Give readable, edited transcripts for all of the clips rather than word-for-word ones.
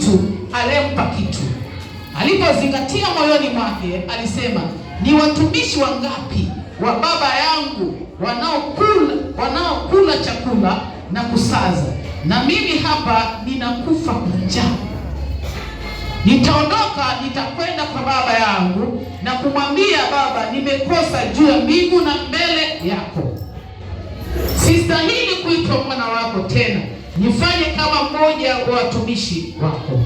mtu aliyempa kitu. Alipozingatia moyoni mwake, alisema, ni watumishi wangapi wa baba yangu wanaokula chakula na kusaza, na mimi hapa ninakufa kwa njaa. Nitaondoka, nitakwenda kwa baba yangu na kumwambia, Baba, nimekosa juu ya mbingu na mbele yako, sistahili kuitwa mwana wako tena, nifanye kama mmoja wa watumishi wako.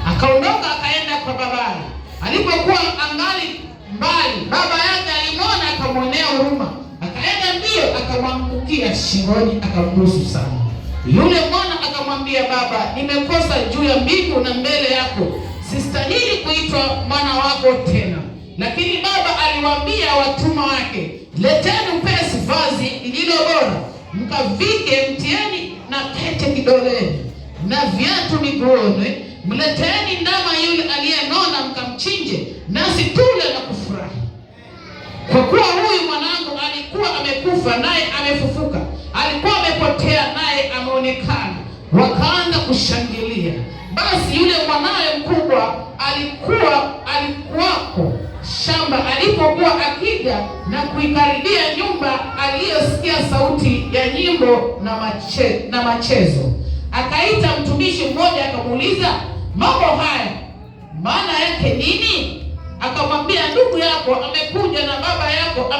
Akaondoka akaenda kwa babaye. Alipokuwa angali mbali, baba yake alimwona, akamwonea huruma, akaenda mbio, akamwangukia shingoni, akambusu sana. Yule mwana akamwambia, Baba, nimekosa juu ya mbingu na mbele yako, sistahili kuitwa mwana wako tena. Lakini baba aliwaambia watumwa wake, leteni upesi vazi lililo bora, mkavike, mtieni na pete kidoleni na viatu miguuni, mleteni ndama yule aliyenona, mkamchinje, nasi tule na kufurahi. Kwa kuwa huyu mwanangu alikuwa amekufa naye amefufuka, alikuwa amepotea naye ameonekana. Wakaanza kushangilia. Basi yule mwanawe mkubwa alikuwako shamba, alipokuwa akija na kuikaribia nyumba, aliyosikia sauti ya nyimbo na machezo, akaita mtumishi mmoja akamuuliza, mambo haya maana yake nini? Akamwambia, ndugu yako amekuja na baba yako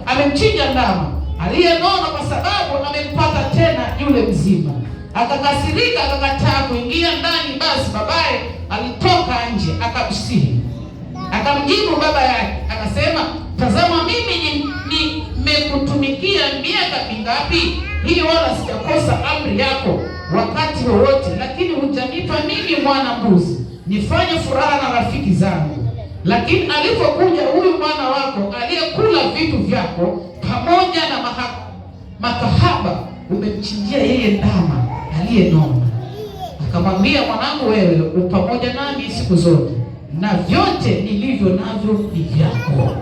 amemchinja ndama aliyenona, kwa sababu amempata tena yule mzima. Akakasirika, akakataa kuingia ndani. Basi babaye alitoka nje akamsihi. Akamjibu baba yake akasema, tazama, mimi nimekutumikia miaka mingapi hii, wala sijakosa amri yako wakati wowote, lakini hujanipa mimi mwana mbuzi nifanye furaha na rafiki zangu. Lakini alipokuja huyu mwana wako aliyekula vitu vyako pamoja na makahaba, umemchinjia yeye ndama aliyenona. Akamwambia, mwanangu, wewe u pamoja nami siku zote, na vyote nilivyo navyo ni vyako.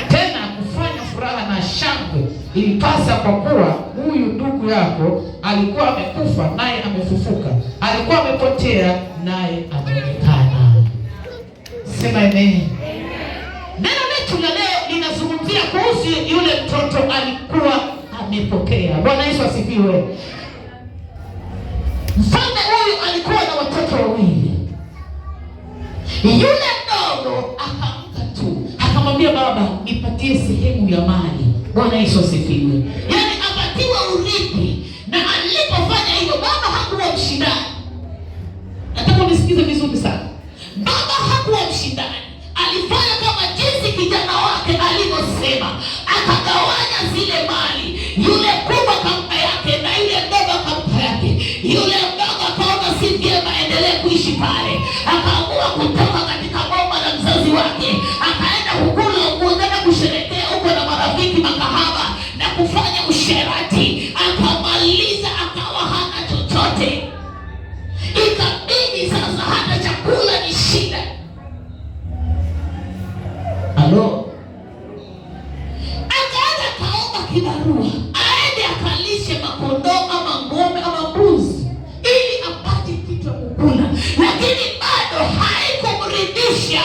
Tena kufanya furaha na shangwe ilipasa, kwa kuwa huyu ndugu yako alikuwa amekufa naye amefufuka, alikuwa amepotea naye ameonekana. Sema amen. Neno letu la leo linazungumzia kuhusu yule mtoto alikuwa amepokea. Bwana Yesu asifiwe. Mfalme huyu alikuwa na watoto wawili. Yule mdogo akaamka tu akamwambia, baba, nipatie sehemu ya mali. Bwana Yesu asifiwe. Yaani apatiwe urithi, na alipofanya hivyo baba hakuwa mshindani. Nataka unisikize vizuri sana. Baba hakuwa mshindani, alifanya kama jinsi kijana wake alivyosema, akagawanya zile mali. Yule kubwa kampa yake na yule mdogo kampa yake. Yule mdogo akaona si vyema endelee kuishi pale, akaamua kutoka katika boma la mzazi wake, akaenda kukula, kuenda kusherehekea huko na marafiki makahaba na kufanya usherati, akamaliza akawa hana chochote. Ikabidi sasa hata chakula ni shida. Halo, akaenda akaomba kibarua aende akalishe makondoo ama ng'ombe ama mbuzi ili apate kitu ya kukula, lakini bado haikumridhisha.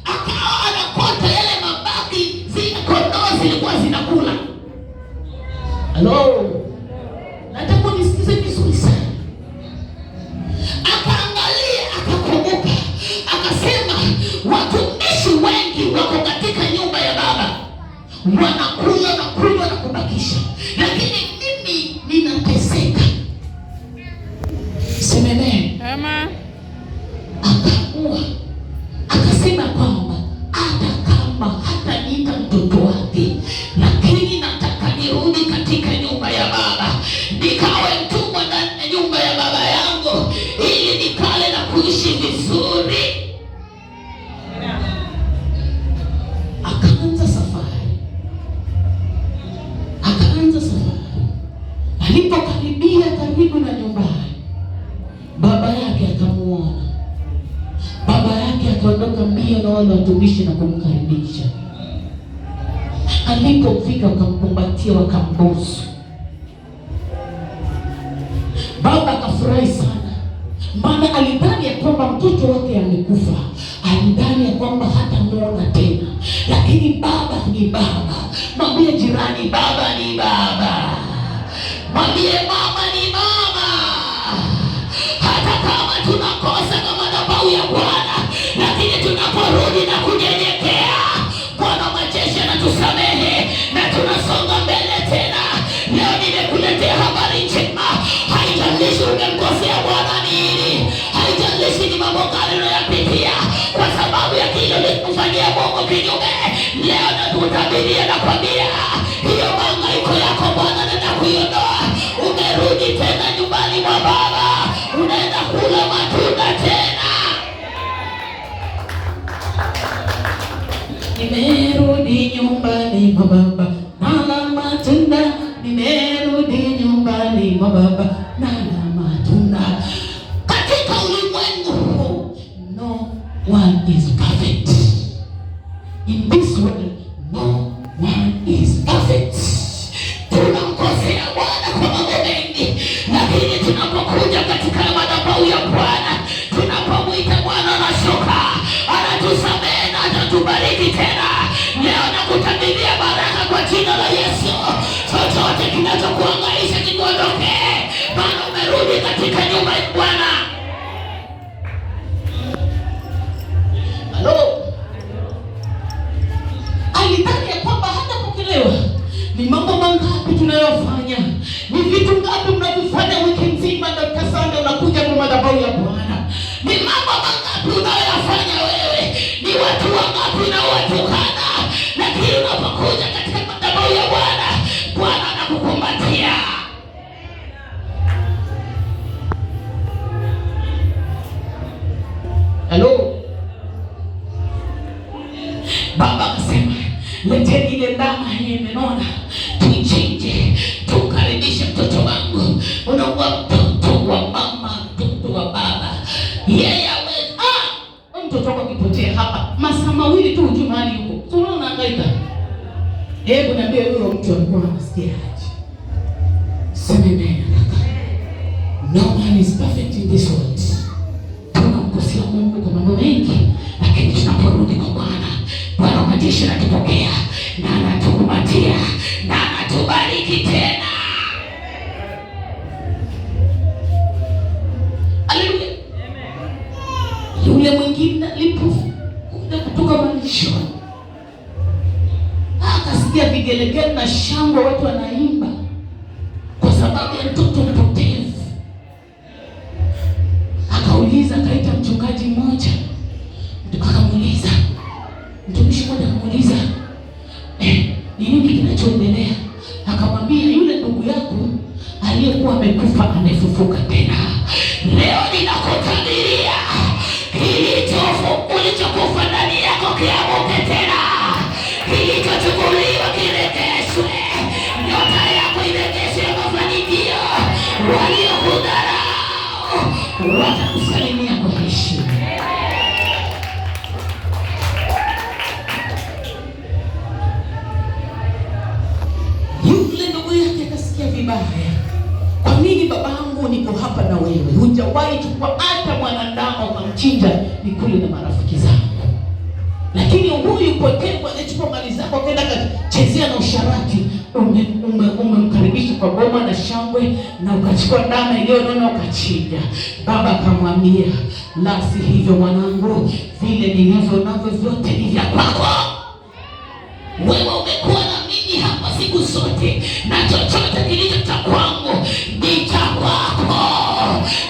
Akawa anakota yale mabaki zile kondoo zilikuwa zinakula. Halo, nataka unisikize vizuri sana. Akaangalia, akakumbuka, akasema watumishi wengi wako katika nyumba ya baba, wanakula na kunywa na kubakisha, lakini mimi ninateseka. Semene. Amen. Akaamua akasema kwamba hata kama hataniita mtoto wake, lakini nataka nirudi katika nyumba ya baba, nikawe mtumwa ndani ya nyumba ya baba yangu, ili nikale na kuishi vizuri. Akaanza safari, akaanza safari. Alipokaribia karibu na nyumbani, baba yake akamuona. Baba yake akaondoka mbio na wale watumishi na kumkaribisha. Alipofika wakamkumbatia, wakambusu. Baba akafurahi sana. Maana alidhani ya kwamba mtoto wake amekufa, alidhani ya kwamba hatamuona tena, lakini baba ni baba. Mwambie jirani, baba ni baba. Mwambie mama ni mama. Hata kama tunakosa kwa madhabahu ya Bwana, lakini tunaporudi na kunyenyekea, Bwana majeshi anatusamehe na tunasonga mbele tena. Leo nimekuletea habari njema. Haijalishi umemkosea Bwana nini, haijalishi ni mambo gani unayopitia, kwa sababu ya kile ulikufanyia Mungu kinyume, leo nakutabiria na kwambia hiyo mahangaiko yako Bwana anaenda kuiondoa. Umerudi tena nyumbani mwa Baba, unaenda kula matunda tena. Nimerudi nyumbani mwa Baba, nala matunda. Nimerudi nyumbani mwa Baba, nala matunda. Katika ulimwengu huu, no one is perfect. In this world, no one is perfect. Tunamkosea Bwana kwa mambo mengi, lakini tunapokuja katika madhabahu ya Bwana, tunapomwita Bwana anashuka, anatusamehe na atatubariki tena. Leo nakutabiria baraka kwa jina la Yesu. Chochote kinachokuhangaisha kikuondokee, maana umerudi katika nyumba ya Bwana. Halo. Alidhani ya kwamba hatapokelewa. Ni mambo mangapi tunayofanya? Ni vitu ngapi mnavyofanya wiki nzima na Sunday unakuja kwa madhabahu ya Bwana? Ni mambo mangapi unayoyafanya wewe? Ni watu wangapi unaowatukana? Lakini unapokuja katika madhabahu ya Bwana, Bwana anakukumbatia. Halo. Baba akasema, leteni ile ndama yenye imenona tuichinje, tumkaribishe mtoto wangu. Unakuwa mtoto wa mama, mtoto wa baba, yeye hawezi. Mtoto wako akipotea hapa masaa mawili tu hujui mahali yuko, so unaona unahangaika. Hebu niambie, huyo mtu alikuwa anasikia aje? Sema amen haraka. No one is perfect in this world. Tunamkosea Mungu kwa mambo mengi, lakini tunaporudi kwa Bwana, Bwana wa majeshi anatupokea na anatukumbatia na anatubariki tena. Haleluya. Yule mwingine alipokuja kutoka malishoni akasikia vigelegele na shangwe, watu wanaimba kwa sababu ya mtoto mpotevu. Akauliza, akaita mchungaji mmoja, akamuuliza, mtumishi mmoja akamuuliza, ni nini kinachoendelea? Akamwambia, yule ndugu yako aliyekuwa amekufa amefufuka tena. Leo ninakutabiria kilichokufa ndani yako kiamuke tena, kilichochukuliwa kiregeshwe, nyota yako iregeshwe ya mafanikio. Waliokudharau watakusalimia kwa heshima. Yule ndugu yake akasikia vibaya. Kwa nini babangu, niko hapa na wewe, hujawahi chukua hata mwanadamu ukamchinja nikule na marafiki zangu, lakini huyu potevu anachukua mali zako akaenda akachezea na usharati, umemkaribisha kwa goma na shangwe na ukachukua ndama iliyonona ukachinja. Baba akamwambia, la si hivyo mwanangu, vile nilivyo navyo vyote ni vya kwako. Wewe umekuwa na mimi hapa siku zote, na chochote kilicho cha kwangu ni cha kwako.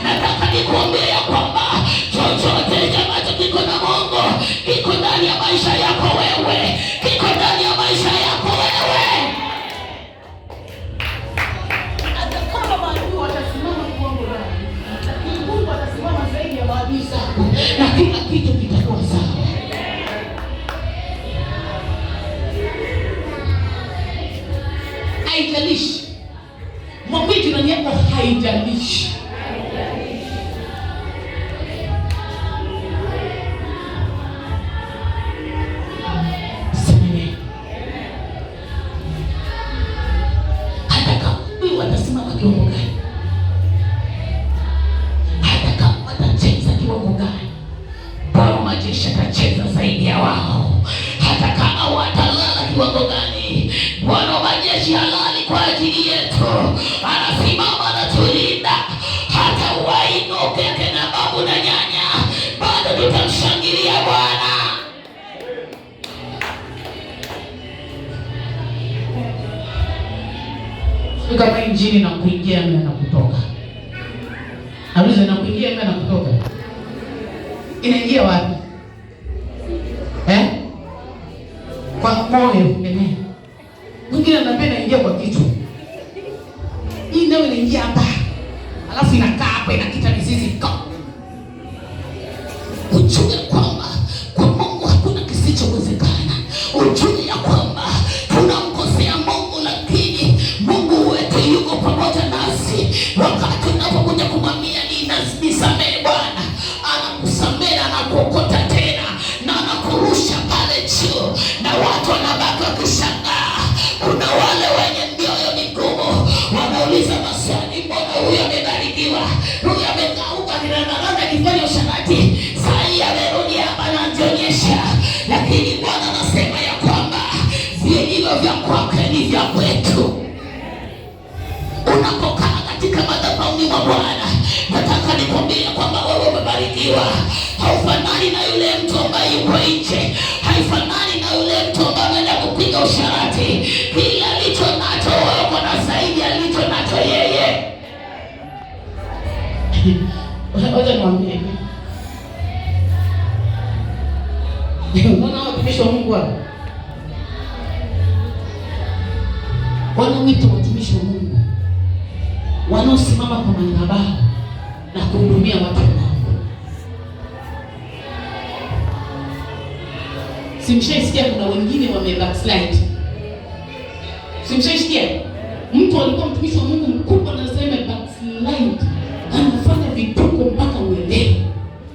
Nataka nikuambie ya kwamba chochote ambacho kiko na Mungu kiko ndani ya maisha yako wewe, kiko ndani ya maisha yako wewe. Hata kama maadui watasimama kiwango gani, lakini Mungu atasimama zaidi ya maadui zako, na kila kitu kitakuwa sawa. Haijalishi, mwambie jirani yako, haijalishi. Sema hata kama watasimama kiwango gani, hata kama Majeshi atacheza zaidi ya wao, hata kama watalala kiwango gani. Bwana wa majeshi halali kwa ajili yetu, anasimama anatulinda, hata wainuke kina babu na nyanya, bado tutamshangilia Bwana. Kama injili na kuingia na kutoka. Nauliza, na kuingia na kutoka. Inaingia wapi? Kwa moyo. Amen. Mwingine anapenda inaingia kwa kichwa. Hii nayo inaingia hapa. Alafu inakaa hapa inakita mizizi. Ujue kwamba kwa Mungu hakuna kisichowezekana. Ujue ya kwamba tunamkosea Mungu, lakini Mungu wetu yuko pamoja nasi. Wakati unapokuja kumwambia nisamehe Bwana, anakusamehe, anakuokota tena na anakurusha pale juu, na watu wanabaki wakishangaa. Kuna wale wenye mioyo migumu wanauliza maswali, mbona huyu amebarikiwa, huyu amekauka kirandaranda akifanya usharati, saa hii amerudi hapa na anajionyesha. Lakini Bwana anasema ya kwamba vilivyo vya kwake ni vya kwetu. Unapokaa katika madhabahuni mwa Bwana, nataka nikwambie kwamba wewe umebarikiwa. Haufanani na yule mtu ambaye yuko nje, haifanani na yule mtu ambaye anaenda kupiga usharati. Kila alicho nacho wewe uko na zaidi alicho nacho yeye. Wacha niwaambie. Unaona watumishi wa Mungu hapa? Wanaoitwa watumishi wa Mungu wanaosimama kwa madhabahu na kuhudumia watu wa Mungu. Simshaisikia kuna wengine wame backslide. Simshaisikia? Mtu alikuwa mtumishi wa Mungu mkubwa na sasa backslide. Anafanya vituko mpaka uelewe.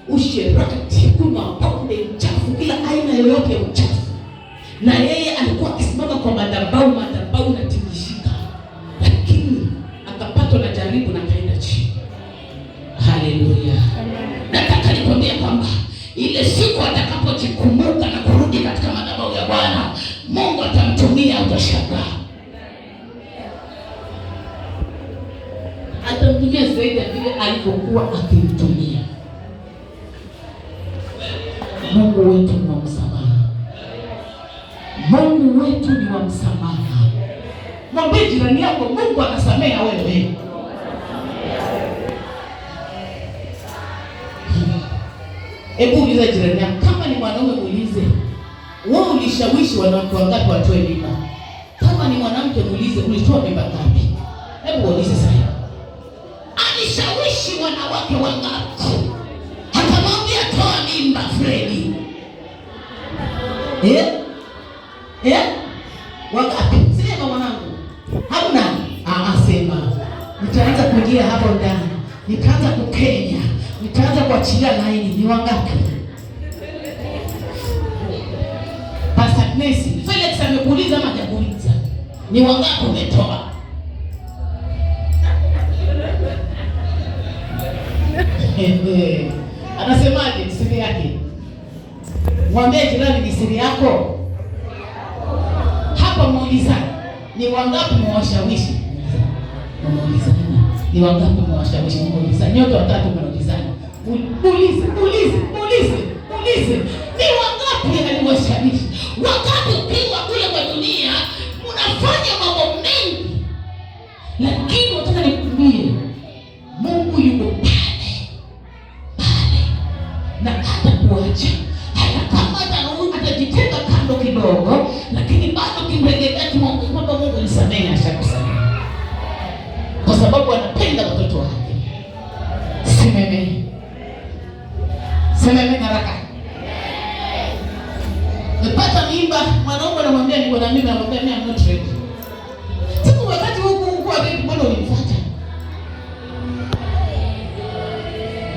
Usherati, kunywa pombe, uchafu, kila aina yoyote ya uchafu. Na yeye alikuwa akisimama kwa madhabahu, madhabahu na tingishika. Lakini akapatwa na jaribu na kaenda chini. Haleluya. Nataka nikwambie kwamba ile siku atakapojikumbuka na kurudi katika madhabahu ya Bwana, Mungu atamtumia, utashangaa. Atamtumia zaidi ya vile alivyokuwa akimtumia. Mungu wetu ni wa msamaha. Mungu wetu ni wa msamaha. Mwambie jirani yako, Mungu anasamea wewe. Hebu uliza jirani yako, kama ni mwanaume muulize, wewe ulishawishi wanawake wangapi watoe mimba? Kama ni mwanamke muulize, ulitoa mimba ngapi? Hebu uulize sasa. Alishawishi wanawake wangapi? Akamwambia toa mimba Fredi. Wangapi? Sema mwanangu. Hamna. Sema. Nitaanza kuingia hapo ndani. Nitaanza kukenya. Nitaanza kuachilia laini. Ni wangapi? Pastor Messi, Felix amekuuliza ama hajakuuliza? Ni wangapi umetoa? Anasemaje siri yake? Mwambie jirani ni siri yako. Hapa muulizane. Ni wangapi mwashawishi? Muulizane. Ni wangapi mwashawishi? Muulizane. Nyote watatu muulizane. Muulize, muulize, muulize, muulize. Ni wangapi aliwashawishi? Wakati ukiwa kule kwa dunia mnafanya mambo mengi, lakini nataka nikwambie Mungu yuko pale pale na hatakuacha. Hata kama atajitenga kando kidogo, lakini bado kimrejelea kimwambia kwamba Mungu nisamehe, ashakusamehe, kwa sababu anapenda watoto wake. Simeme, simeme haraka. Nipata mimba, mwanaume anamwambia niko na mimba, anamwambia mimi I'm not ready. Sasa wakati huku huku ready, mbona ulimfuata?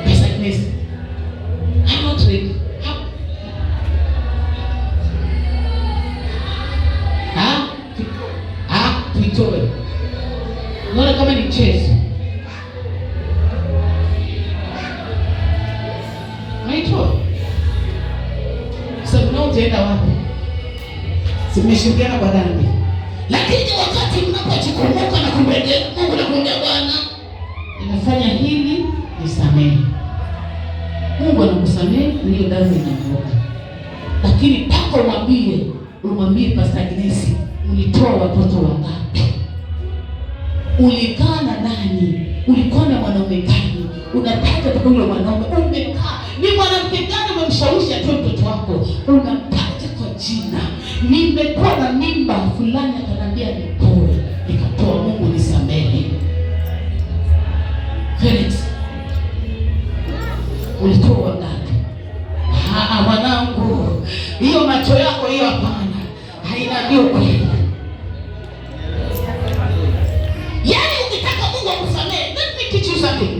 Pesa Agnes, I'm not ready. Tuitoe. Unaona kama ni mchezo. Naitoa. Itaenda wapi? Si mmeshirikiana kwa dhambi. Lakini wakati mnapojikumbuka na kumrejea Mungu na kumwambia Bwana, nimefanya hili, nisamehe. Mungu anakusamehe na hiyo dhambi inaondoka. Lakini mpaka umwambie Pastor Agnes, ulitoa watoto wangapi? Ulikaa na nani? Ulikuwa na mwanaume gani? Unataja mpaka yule mwanaume umekaa. Ni mwanamke gani umemshawishi atoe mtoto wako? Unamtaja kwa jina. Nimekuwa na mimba fulani, akaniambia nitoe, nikatoa. Mungu nisamehe. Felix, ulitoa wangapi? Mwanangu, hiyo macho yako hiyo hapana, haina ukweli. Yaani ukitaka Mungu akusamehe, let me teach you something.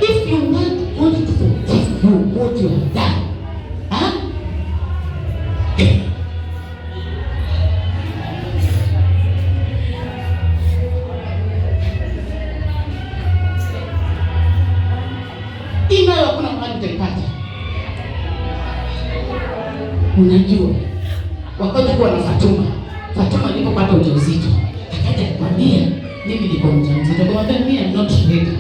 If you want God to forgive you what you have done, huh? Inayo hakuna mahali utaipata. Unajua, wakati kuwa na Fatuma, Fatuma alipopata ujauzito akaja kukwambia mimi niko mjamzito. Akamwambia mimi I'm not ready.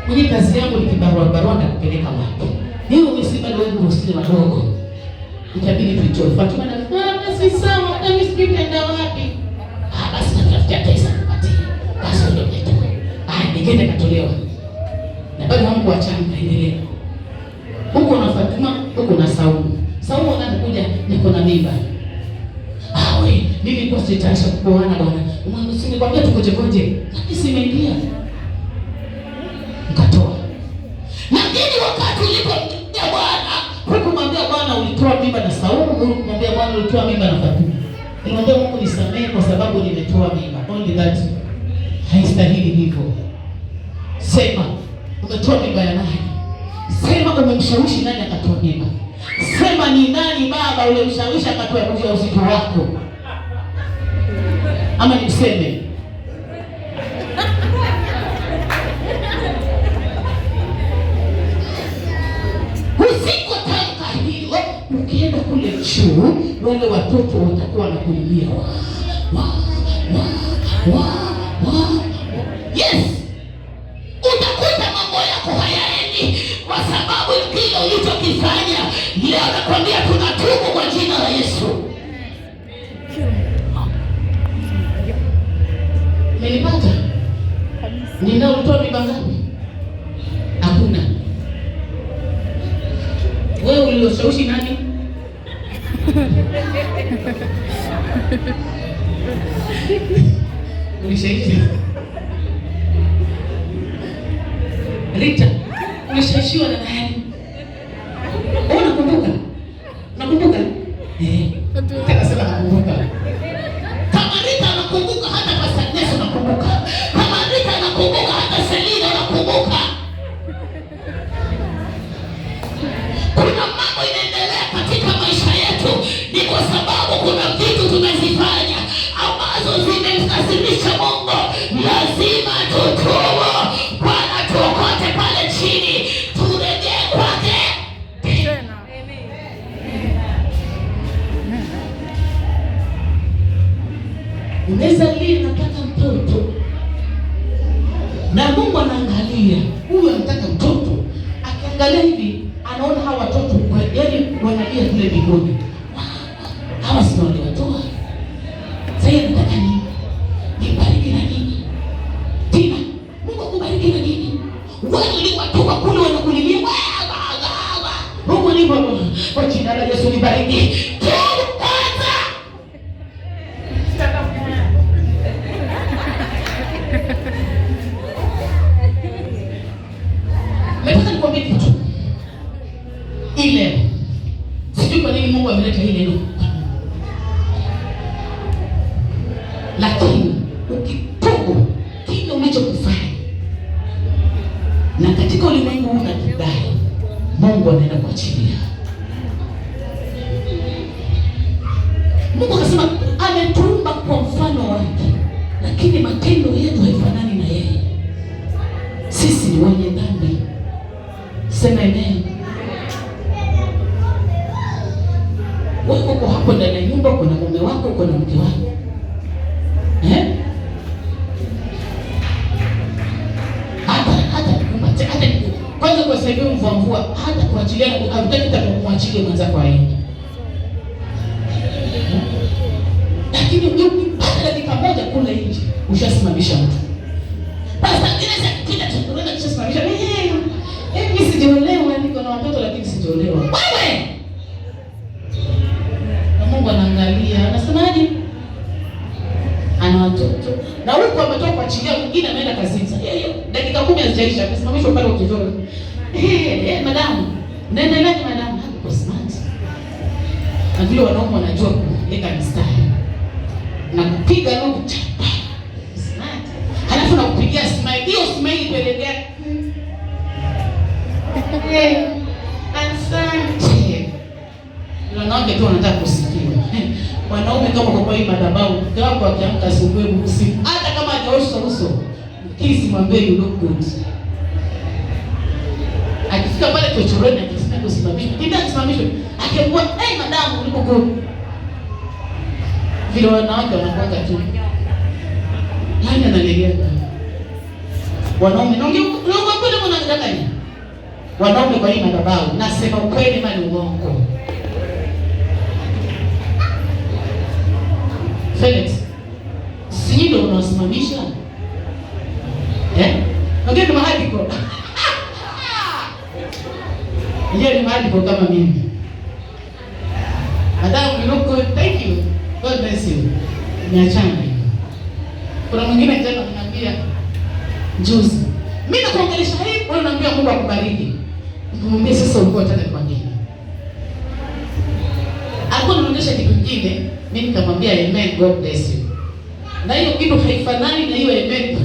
Mimi kazi yangu ni kibarua barua, nitakupeleka wapi? Mimi umesema wewe usile wadogo. Itabidi tuitoe. Fatuma na basi sawa, na mimi sijui nitaenda wapi. Basi natafutia pesa nipatie. Basi ndio nitoe. Nikaenda katolewa. Na bado hamkuachana, mkaendelea. Huko na Fatuma, huko na Saumu. Saumu anakuja, niko na mimba. We, mimi kwa sitaisha kuoana bwana. Mungu si nikwambia tukoje koje. Lakini simeingia. Nikatoa. Lakini wakati ulipomwambia Bwana, hukumwambia Bwana ulitoa mimba na Saumu, hukumwambia Bwana ulitoa mimba na Fatuma. Nilimwambia Mungu nisamehe kwa sababu nimetoa mimba. Only that. Haistahili hivyo. Sema umetoa mimba ya nani? Sema umemshawishi nani akatoa mimba? Sema ni nani baba ulimshawishi akatoa ujauzito wako? Ama nimseme? Usikotamka hilo, ukienda kule juu wale watoto watakuwa wanakulilia wa wa wa wa wa. Yes, utakuta mambo yako hayaendi kwa sababu kile ulichokifanya. Leo nakwambia tunatubu kwa jina la Yesu. Umenipata? Ninaotoa mimba ngapi? Hakuna. Wewe ulioshawishi nani? Ulishawishi Rita, ulishawishiwa na nani? Wewe unakumbuka? Unakumbuka? Tena sema nakumbuka. Kama Rita anakumbuka, hata Pastor Agnes anakumbuka. Kama Rita anakumbuka, hata Selina anakumbuka. Kuna mambo inaendelea katika maisha yetu, ni kwa sababu kuna vitu tumezifanya ambazo zimemkasirisha Mungu. Lazima tutubu. Bwana tuokote pale chini, turejee kwake. Unaweza lia nataka mtoto, na Mungu anaangalia huyu anataka mtoto. Akiangalia hivi anaona hawa watoto yaani wanalia kule mbinguni, hawa si waliwatoa. Sasa nataka nini? Nibariki na nini? Tina, Mungu akubariki na nini? Wewe uliwatoa kule wanakulilia Mungu ni Baba, kwa jina la Yesu nibariki. Tubu kwanza. Nataka nikwambie kitu. Ile sijui kwa nini Mungu ameleta hili neno. Lakini ukitubu kile ulichokifanya, na katika ulimwengu huu unakidai, Mungu anaenda kuachilia. Mungu akasema ametuumba kwa mfano wake, lakini matendo yetu haifanani na yeye. Sisi ni wenye dhambi. Sema amen. Uko ndani ya nyumba, kuna mume wako, kuna mke wako. Eh? Hata kwanza kwa sababu mvua mvua, hata kuachiliana, hatutaki hata kumwachilia mwenzako aende. Lakini ukipata dakika moja kule nje, ushasimamisha mtu. Pastor Grace akipita tunaona tushasimamisha. Mimi sijaolewa, niko na watoto lakini sijaolewa. Wewe! Na Mungu anaangalia, anasemaje? Ana watoto. Na huko ametoka kuachilia mwingine ameenda kazini. Sasa hiyo dakika 10 hazijaisha, amesimamishwa pale ukizoro. Madamu, naendeleaje madamu? Hapo smart. Na vile wanaume wanajua kuweka mistari. Na kupiga luku chapa. Smart. Halafu na kupigia smile. Hiyo smile ipelekea. Asante. Wanawake tu wanataka kusifiwa. Wanaume kama kwa hii madhabahu, mke wako akiamka asubuhi usiku, hata kama hajaosha uso, kisi mwambie you look good. Akifika pale chochoroni akisema kusimamishwa, kimbia akisimamishwa, akiambiwa hey madam you look good. Vile wanawake wanakuwa tu. Nani analegea? Wanaume naongea kweli, mnadanganya. Wanaume kwa hii madhabahu, nasema ukweli mali uongo. Felix, si ndio unasimamisha? Eh? Ongea ni maandiko. Ndiyo ni maandiko kama mimi. Madam, you look good. Thank you. God bless you. Niachane. Kuna mwingine tena ananiambia juzi, mimi nakuongelesha hivi, wewe unaniambia Mungu akubariki. Nikamwambia sasa ulikuwa unataka nikwambie. Alikuwa anaonyesha kitu kingine, mimi nikamwambia amen, God bless you. Na hiyo kitu haifanani na hiyo amen.